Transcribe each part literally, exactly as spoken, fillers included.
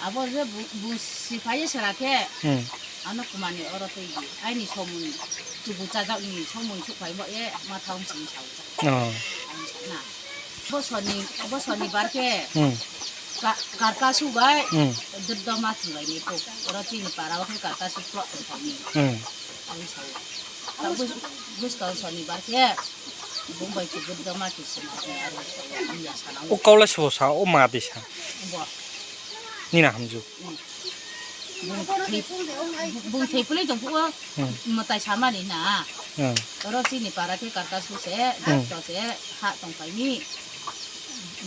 Abo je bu-, bu siphai sera khe, Hmm. ano kumani oro twi di. Aini somung chubu chajak ni somung suk phai mo e ma thang sing sao. Oh. Ang sa na. Bo soni, bo sonibar khe, Hmm. ka-, karkasu bai, Hmm. duddo ma thwlai ni ko. Oro chini para o khe karkasu plot thang ni. Hmm. Ang sao. Ta bus-, buskang sonibar khe, bumbai chubu duddo ma thwsima ni aro sao. Ang ya sana. O kaula so sa, o ma di sa. Bo. Nina hamju. Hmm. Bung thwi, bung thwi puli tong phuo, Hmm. mwtai samani na. Hmm. Oro chini para khe karkasu se, Hmm. dakto se, ha tong pai ni.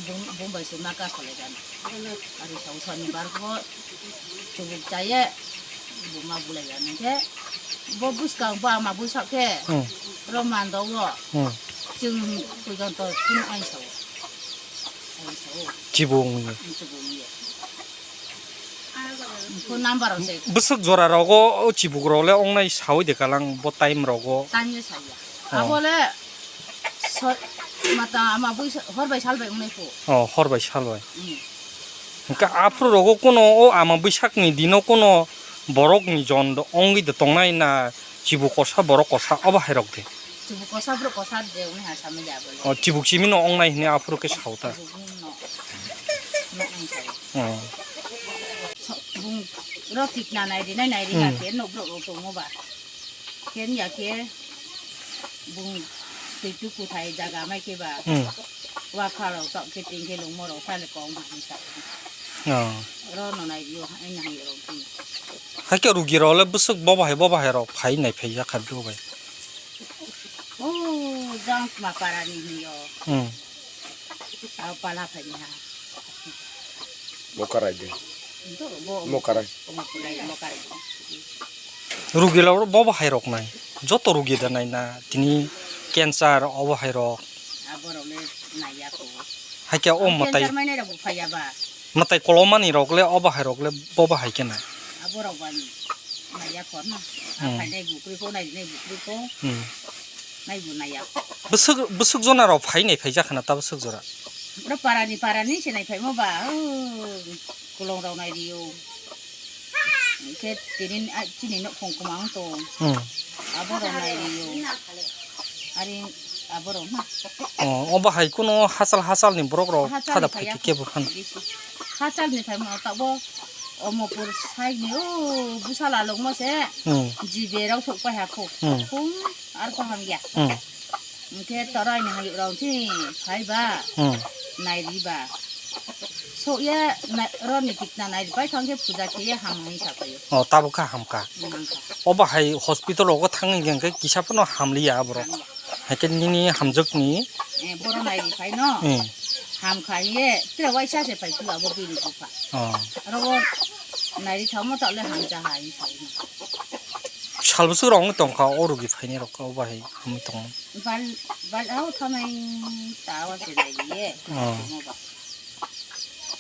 Bung, bung bai se ma ka solai gana. Ari sau sonibar ko chubuk chaye, buma bulai gana khe. Bo buskang bo ama busak khe. Hmm. Ro mando wo. Hmm. Chwng pujon to phunu ai sao. Ai sao. Chibung ni. Chibung ni. Phone number rok se. Bwswk jora rogo o chibuk rok le ong nai sawi de kalang bo time rogo. Time le saya. Oh. Abo le so-, mata ama bui sa-, hor bai sal bai ong nai pho. Oh, hor bai sal bai. Hmm. Hwnkhe aphuru rogo kuno o ama bwsak ni dino kuno borok ni jon do ongwi de tong nai na chibuk kosa borok kosa obo hai rok de. Chibuk kosa borok kosa de ong nai ha samai ya bo le. Oh, chibuk chimi no ong nai hini aphuru khe sao ta. Chibuk no. No ong sao. Oh. So, bung ro tikna nai ri nai nai ri Hmm. ha khe no borok rok tongo ba. Ken ya khe bung twi tu kuthai jaga mai khe ba. Hmm. Wa kha rok tok khe ting khe lung mo rok sa le kong ma ni sa. Oh. Ro no nai ri o ai nang ro ki. Hai khe rugi rok le bwswk bo bahai bo bahai rok phai nai phai ya kha bo bai. O jang ma para ni hi yo. Hmm. Tao pala phai ni ha. Mokarai de. Ento bo Mokarai. Omo kulai mokarai. Rugi rok bo bahai rok nai. Joto rugi da nai na tini cancer obo hai rok. Aborok le naiya ko. Hai khe o mwtai. Cancer mai nai rok bo phaiya ba. Mwtai kolomani rok le obo hai rok le bo bahai khe na. Aborok ba naiya ko na. Hmm. Aphai nai bukri ko nai nai bukri ko. Hmm. Nai bo naiya. Bwswk, bwswk jona rok phai nai phai jakha na ta bwswk jora. Bro parani, parani se nai phai mo ba. O, kolong rok nai ri o. Khe tini a, chini nok khong kwmang tong. Hmm. Abo rok nai ri o. Ari abo rok na. Oh, obo hai kuno hachal hachal ni borok rok hachal thada ni phai phai khe ya kebo khan. Bisi. Hachal ni phai mo ta bo Omopur sai ni o busala lok mo se. Hmm. Jibe rok sok pai ha kho. Hmm. Khum ar ko ham ya. Hmm. Hwnkhe torai ni hayuk rok si phai ba. Hmm. Nai ri ba. So ya na, ro ni tikna nai ri pai thang khe puja khe ya ham hai sa pai. Oh, tabuk kha ham kha. Hmm, ham kha. Obo hai hospital rogo thang ni hwnkhe kisa phano ham li ya borok. Ham ya. Hai khe nini hamjwk ni. Eh, boro nai ri phai no. Hmm. Ham kha ye, tre waisa se phai tu abo bini bupha. Oh. Aro bo nai ri thamo ta le ham cha hai phai no. Sal bwswk rok wng tong kha o rugi phai ni rok kha o bahai hamwi tong. Bal, bal au thanai ta wa se nai ri ye. Oh. Thamo ba.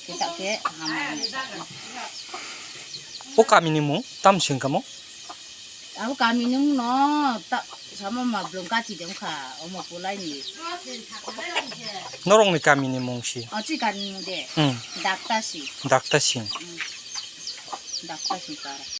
Kita ke hamai. O kami ni mung tam sing kamo? Abo kami ni mung no ta sama ma blong kati dong kha omo pulai ni. Norok ni kami ni mung si. O chi kami ni mung de. Hmm. Dakta si. Dakta sing. Hmm. Dakta si para.